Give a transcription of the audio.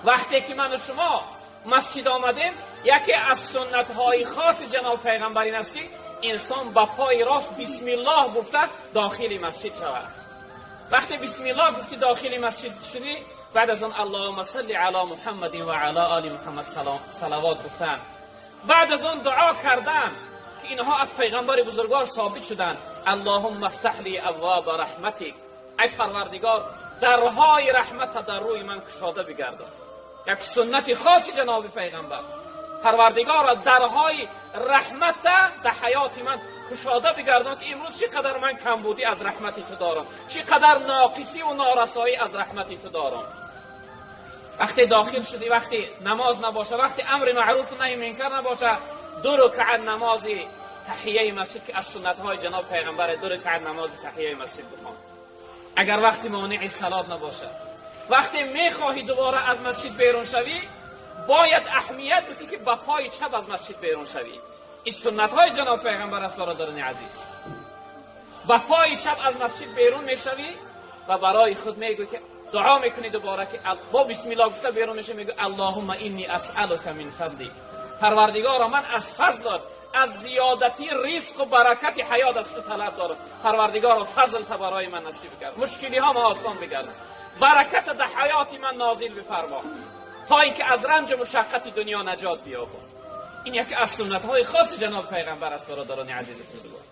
Вақте ки ману шумо масҷид омадем, яке аз суннатҳои хоси ҷаноб пайғамбар ин аст, ки инсон ба пои рост бисмиллоҳ гуфта дохили масҷид шавад. Вақте бисмиллоҳ гуфти, дохили масҷид шудӣ, баъд аз он Аллоҳумма салли ало Муҳаммадин ва ало оли Муҳаммад салавот гуфтан, баъд аз он дуо кардан, ки инҳо аз пайғамбари бузургвор собит шуданд: Аллоҳумма ифтаҳ ли абвоба раҳматик, ай Парвардигор, дарҳои раҳмата дар рӯи ман кушода бигардон. Як суннати хоси ҷаноби пайғамбар: Парвардигоро, дарҳои раҳмата дар ҳаёти ман кушода бигардон, ки имрӯз чӣ қадар ман камбудӣ аз раҳмати ту дорам, чӣ қадар ноқисӣ-ву норасоӣ аз раҳмати ту дорам. Вақте дохил шудӣ, вақте намоз набоша, вақте амри маъруфу наҳи мункар набоша, ду рукаат намози таҳияи масҷид, ки аз суннатҳои ҷаноб пайғамбар, ду рукаат намози таҳияи масҷид бихон, агар вақти монеи салот набошад. Вақте мехоҳӣ дубора аз масҷид берун шавӣ, бояд аҳамият бидӣ, ки ба пои чап аз масҷид берун шавӣ. Ин суннатҳои ҷаноб пайғамбар аст, бародарони азиз. Ба пои чап аз масҷид берун мешавӣ ва барои худ мегӯӣ, ки дуо мекунӣ дубора, ки бо бисмиллоҳ гуфта берун мешавӣ, мегӯӣ: Аллоҳумма инни асъалука мин фазлик, Парвардигоро, ман аз фазлат, аз зиёдати ризқу баракати ҳаёт аз ту талаб дорам. Парвардигоро, фазлта барои ман насиб кард, мушкилиҳома осон бигардон, бараката дар ҳаёти ман нозил бифармо, то ин ки аз ранҷу мушаққати дунё наҷот биёбам. Ин яке аз суннатҳои хоси ҷаноби пайғамбар аст, бародарони азизи бузургвор.